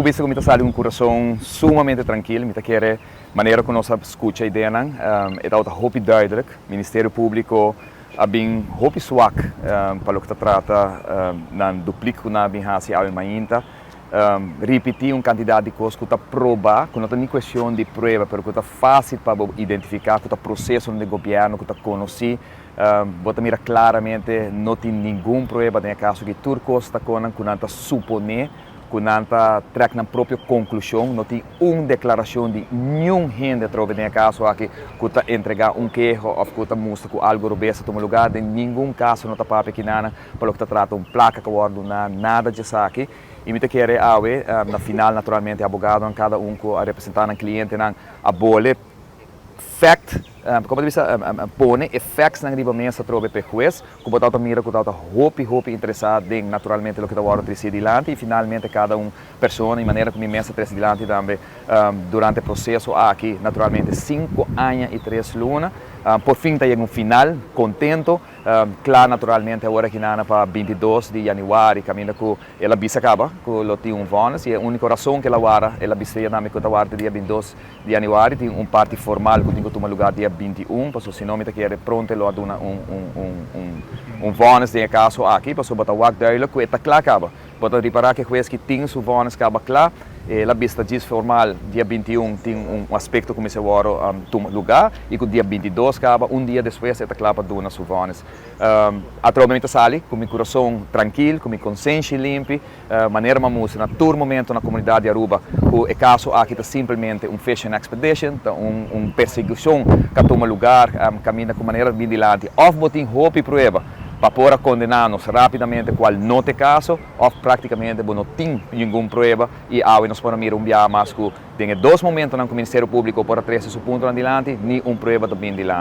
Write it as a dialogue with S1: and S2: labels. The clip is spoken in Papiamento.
S1: Tin bisto ku mi ta sali un kurason sumamente trankil. Mi ta kere manera ku nos a skucha ideanan, e tabata hopi duidelijk. Ministerio Públiko a bin hopi swak pa loke ta trata nan duplik ku nan a bin hasi awe mainta. Ripití un kantidat di kos ku ta proba, ku no ta ni kuestion di prueba, pero ku ta fásil pa bo identifiká ku ta prosesonan di gobièrnu ku ta konosí. Bo ta mira klaramente no tin ningun prueba den e kaso aki. Tur kos ta konan ku nan ta suponé, ku nan ta trèk nan propio konklushon. No tin un deklarashon di niun hende atrobe den e kaso aki ku ta entregá un keho òf ku ta mustra ku algu robes a tuma lugá. Den ningun kaso no ta papia kinanan pa loke ta trata un plaka ku a wòrdu duná, nada djesaki. I mi ta kere awe, na final naturalmente abogadonan kada un ku a representá nan klientenan a bole fact, komo ta bisa, pone e factsnan riba mesa atrobe pa e hues, ku bo tabata mira ku tabata hopi hopi interesá den naturalmente loke ta wòrdu trese dilanti i finalmente kada un persona i manera ku mi mes a trese dilanti tambe durante e proseso aki naturalmente 5 aña i 3 luna por fin ta yega un final kontento. Kla naturalmente awor aki nana pa 22 di yanüari, kaminda ku el a bisa kaba ku lo tin un vonnis, i e úniko rason ku el a wara, el a bisa nami ku ta wara dia 22 di yanüari, tin un parti formal ku tin ku tuma lugá dia 21, pasobra si no mi ta kere pronto lo a duna un vonnis den e kaso aki, pasobra bo ta wak duidelijk ku e ta kla kaba. Bo ta ripará ku e hues ku tin su vonnis kaba kla, el a bisa djis formal dia 21 tin un aspekto ku mester wòrdu tuma lugá i ku dia 22 kaba, un dia despues, e ta kla pa duna su vonnis. Atrobe mi ta sali ku mi kurason trankil, ku mi konsenshi limpi, manera mi a mustra na tur momento na komunidat di Aruba ku e kaso aki ta simplemente un fishing expedition, ta un persekushon ku a tuma lugá, kaminda ku manera bin dilanti òf bo tin hopi prueba pa por a kondená nos rápidamente, kual no ta e kaso, òf práktikamente bo no tin ningun prueba. I awe nos por mira un biaha mas ku den e dos momentonan ku Ministerio Públiko por a trese su puntonan dilanti, ni un prueba ta bin dilanti.